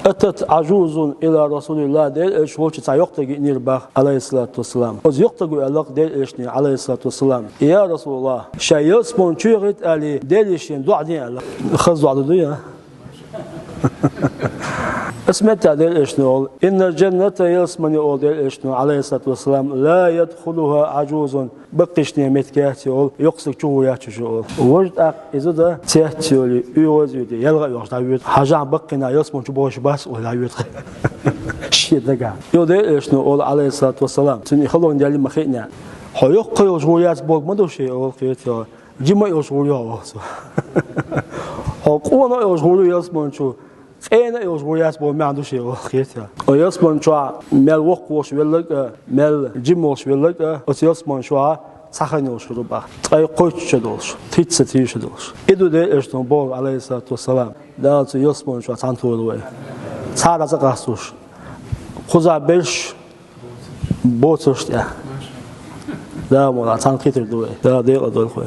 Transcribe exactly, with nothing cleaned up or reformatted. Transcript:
أتت عجوز إلى رسول الله, Даьла Элча волчу цхьа йоккха стаг йиънера боху, عليه الصلاة والسلام. Оцу йоккхачо аьлла-кх Даьла Элчане, عليه الصلاة والسلام: «يا رسول الله, шайн ялсамани чоьхӀийтахь», аьлла, Деле шена доӀа де аьлла. Хаза доӀа ду, я? Аса меттехь Даьла Элчано олу: «إن الجنة, ялсамани, олу Даьла Элчано, عليه الصلاة والسلام, لا يدخلها عجوز, баккхийчу нехан меттиг яц, олу, йоккха стаг чугӀур яц уьш», олу. Важа тӀаккха иза дан цец йолий, оьгӀаз а йоьдий, ялха а йолуш дӀавоьду. Хьажахь, баккхий нах ялсамани чу бохуш бац, олий дӀавоьду. Шен дагахь. Йо, Даьла Элчано олу, عليه الصلاة والسلام, цуьнан и халонга даьлла ма хиъна: «Хьо йоккха йолуш гӀур яц бохург ма ду шен», олу, кхетий хьо. «Жима а йолуш гӀур ю хьо», олу цо. «Хьо къона а йолуш гӀур ю ялсамани чу, къена а йолуш гӀур яц боху маьӀна ду шен», олу, кхетий хьо. Оцу ялсамани чохь мел воккха волуш велларг а, мел жима волуш велларг а оцу ялсамани чохь цхьа хан йолуш хир ю боху. Ткъе кхойтта шо долуш, тридцать три шо долуш. И ду Даьла Элчано бохург, عليه الصلاة والسلام. Дала цу ялсамани чохь цхьаьна тойла вай. Цхьа а дӀа ца къасталуш. Кхузахь берш, боцурш тӀехь. Дала мукъ лахь, цхьаьна кхетар ду вай. Дала декъала дойла вай.